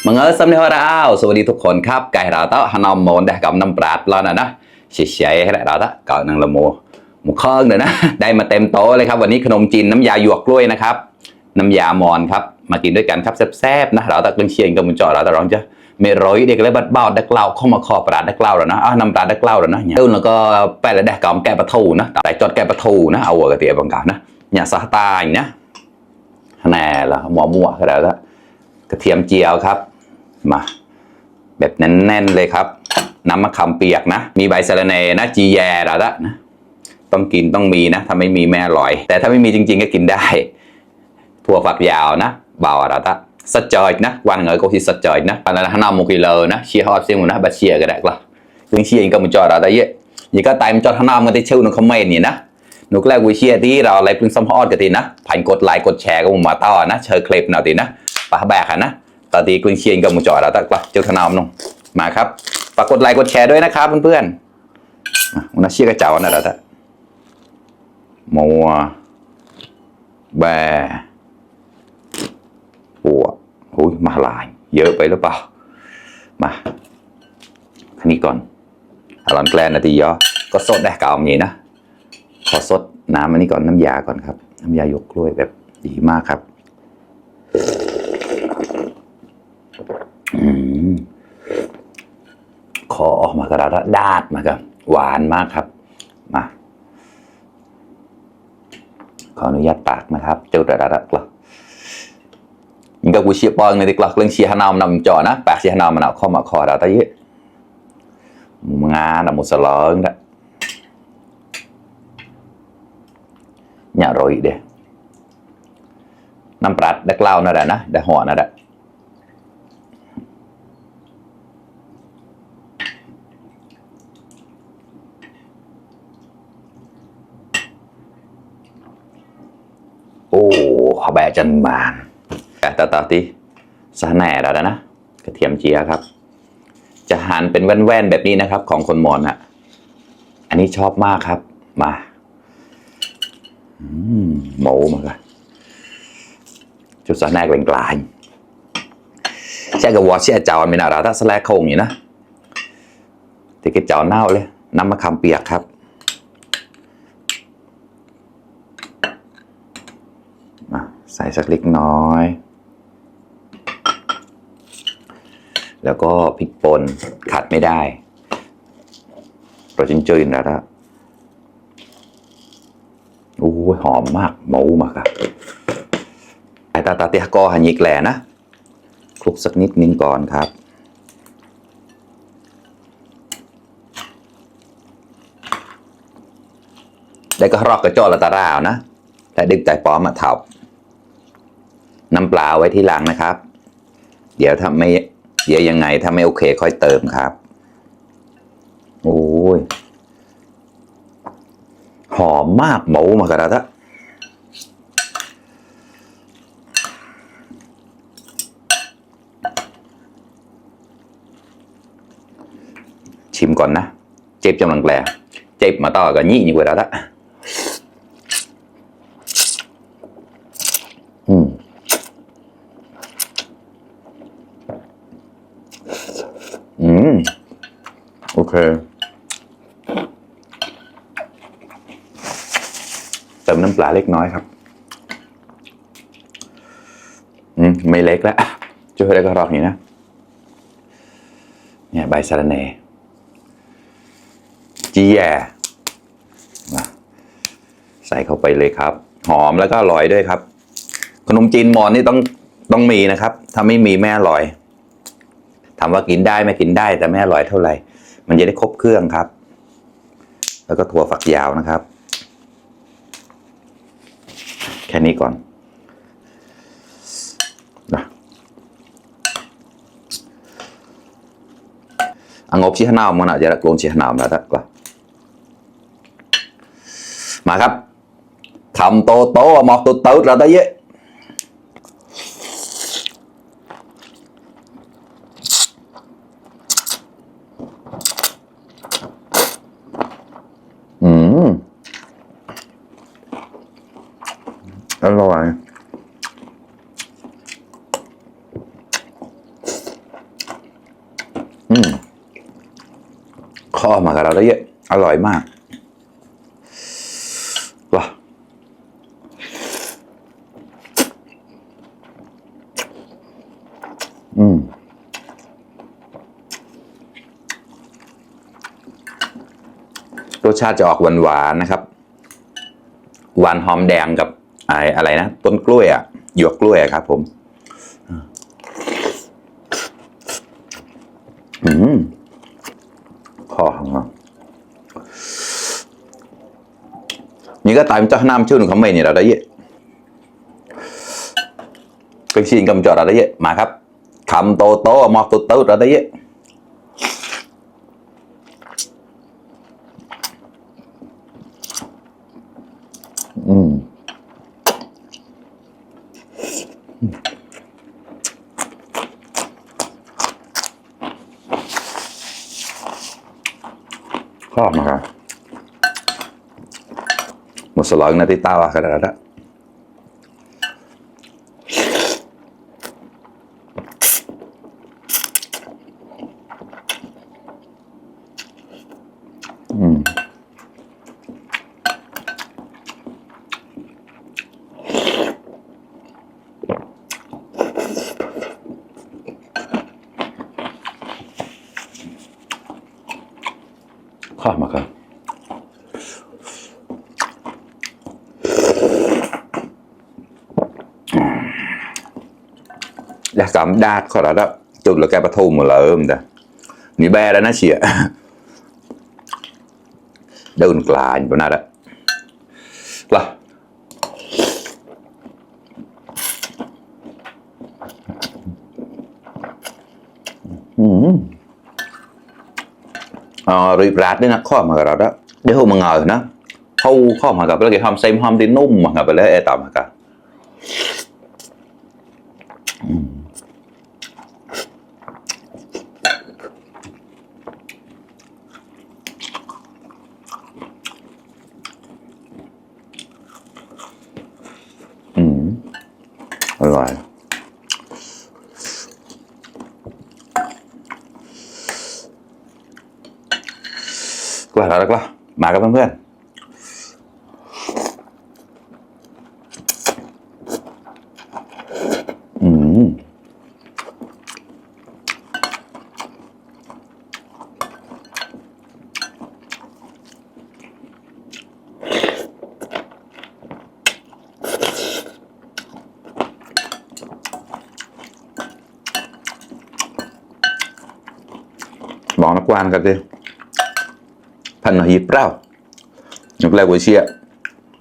มังเออสำเนียงเราสวัสดีทุกคนครับไก่เราเต้าฮานอมโมนได้กับน้ำปลาแล้วนะเฉยๆให้เราเต้าก่อนนั่งละหมูเครื่องเลยนะได้มาเต็มโต๊ะเลยครับวันนี้ขนมจีนน้ำยาหยวกกล้วยนะครับน้ำยามอนครับมากินด้วยกันครับแซ่บๆนะเราเต้าเป็นเชียงกับมุนจอเราเต้าร้องจะเมร้อยเด็กเลยบัดเบ้าดักเล่าเข้ามาคอปลาดักเล่าแล้วนะน้ำปลาดักเล่าแล้วนะเนี่ยแล้วก็แป้งแล้วได้กับแกะปลาทูนะแต่จอดแกะปลาทูนะเอากระเทียมบางกันนะเนี่ยซาตาอย่างเนี้ยแน่ละหมอมั่วก็ได้แล้วกระเทียมเจียวครับมาแบบแน่นๆเลยครับน้ำมะขามเปียกนะมีใบสะระแหน่นะจีแยแล้วนะต้องกินต้องมีนะถ้าไม่มีแม่อร่อยแต่ถ้าไม่มีจริงๆก็กินได้ถั่วฝักยาวนะเบาอะไรต่สจอยนะวันเงยก็ที่สจอยนะปันละห้าโมกิโลนะเชียร์ฮอตเซียงนะบัดเชียร์ก็ได้ก็ถึงเชียร์ก็มันจอดอะไรเยอะยี่ก็ตายมันจอดห้าโมกันที่เชื่อหนุ่มคอมเมนต์นี่นะหนุ่มแรกวิเชียร์ที่เราอะไรพึ่งซัมฮอตกันทีนะผ่านกดไลค์กดแชร์ก็มาต่อนะเชิญคลิปหน่อยทีนะปะแบกนะตอนนี้คุณเชียร์ก็มันจอดเราแต่ก็เจ้าทนามน้องมาครับฝากกดไลค์กดแชร์ด้วยนะครับเพื่อนๆมันเชียร์กระเจ้านะเราแต่มัวแบปัวอุ้ยมาลายเยอะไปหรือเปล่ามาอันนี้ก่อนอารอนแกลนนาทีย่อก็สดได้เก่าอย่างนี้นะขอสดน้ำอันนี้ก่อนน้ำยาก่อนครับน้ำยาหยวกกล้วยแบบดีมากครับขอออกมากระดาษมาครับหวานมากครับมาขออนุญาตตากนะครับเจ้าระดับกลับยิ่งกับกูเชียร์ปองในที่กลักเรื่องเชียร์ฮานามนำจอนะแปะเชียร์ฮานามมันเอาเข้ามาคอเราตะเยอะงานหมุสลองนะอย่าโรยเด้น้ำปลาได้กล้าวนั่นแหละนะได้ห่อนั่นแหละโอ้แบจันบานต่อที่สาแหน่แล้วนะกระเทียมเจียครับจะหั่นเป็นแว่นๆแบบนี้นะครับของคนมอญนะอันนี้ชอบมากครับมาหมูมากันจุดสาแหน่เป็นกลายใช่กับวอชเชียจาวมีนาราถ้าสแลกคงอยู่นะที่กิจาวเน่าเลยน้ำมะขามเปียกครับใส่สักเล็กน้อยแล้วก็พริกป่นขาดไม่ได้เราจิ้นจืนแล้วนะโอ้หอมมากหมูมากครับไอตาเตียก็หันยิกแหล่นะคลุกสักนิดนึงก่อนครับได้ก็รอกกระจอละตาร่าวนะแต่ดึกใจปอมมาเท่าน้ำปลาไว้ที่หลังนะครับเดี๋ยวถ้าไม่เดี๋ยวยังไงถ้าไม่โอเคค่อยเติมครับโอ้ยหอมมากหมูมากระดาษชิมก่อนนะเจ็บจำลังแกลเจ็บมาต่อกับยี่นี่กว่าแล้วโอเคเติมน้ำปลาเล็กน้อยครับไม่เล็กแล้วช่วยได้ก็รอบนี้นะเนี่ยใบสะระแหน่จีแยใส่เข้าไปเลยครับหอมแล้วก็อร่อยด้วยครับขนมจีนมอญนี่ต้องมีนะครับถ้าไม่มีไม่อร่อยถามว่ากินได้ไม่กินได้แต่ไม่อร่อยเท่าไหร่มันจะได้ครบเครื่องครับแล้วก็ถั่วฝักยาวนะครับแค่นี้ก่อนนะงบชี้หน้ามันอาจจะโกนชี้หน้าแล้วก็มาครับทำโตหมอกโตเราได้เยอะอร่อย ข้อมากับเราได้เยอะอร่อยมากว้ารสชาติจะออกหวานๆนะครับหวานหอมแดงกับอะไรนะต้นกล้วยอ่ะหยวกกล้วยครับผมคอของเรานี่ก็ตายมันจะน้ำชื่อหนึ่งของเมย์นี่เราได้เยอะเป็นชิ้นกำจอดเราได้เยอะมาครับคำโตโตมอโตโตเราได้เยอะชอบมากหมดสลองนาทีตาวะกันแล้วนะข้าวมาครับอยากcảm đạt khỏi đó đó chụp là cái bắt thù một lợm đó ni bè đó nó xỉa đơn lại bữa nào đó là rồi rát đấy nó khó mà rồi đó để hôm mà ngờ nó thâu khó mà gặp cái hôm xem hôm đi nung mà gặp lấy tạm mà cả rồi qua đó qua mà các พื่อนบอกนักวานกันดิพันหยิบเล่าnhục leo của chia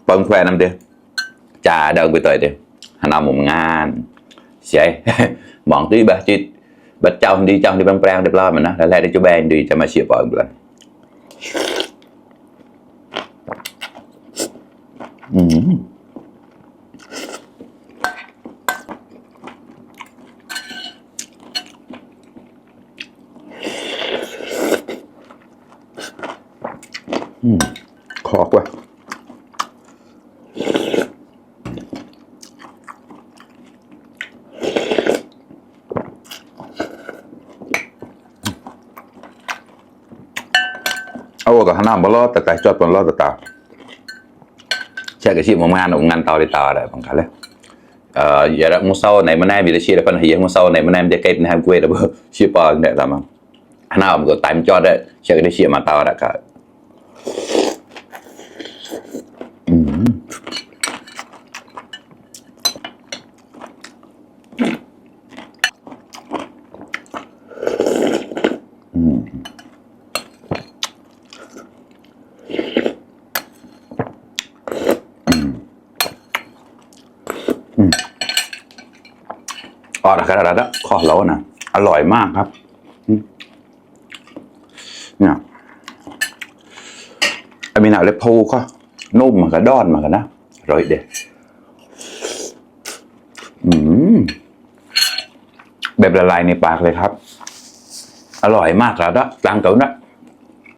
bông khoe năm đi trà đơn với tuổi đi hà nội một ngàn sẽ bọn tí bà chi bà trong đi băng prang đi lo mà nó là đi cho bên đi cho mà xịa vợ một lần khó quá cả hà nam bao lo tất cả chót bao lo tất cả chạy cái chuyện một ngàn tàu đi tàu đấy bằng cả đấy giờ đó một sau này mà em bị chia là phần hiểm một sau này mà em đi cây này quê là bơ chia bờ để làm mà hà nam có time cho đấy chạy cái chuyện mà tàu đã cảกระดาษขอแล้วนะอร่อยมากครับเนี่ยมีหนาเล็บพูก็นุ่มเหมือนกับด้อนเหมือนกันนะอร่อยเด็ดแบบละลายในปากเลยครับอร่อยมากแล้วนะตังเก๋านะ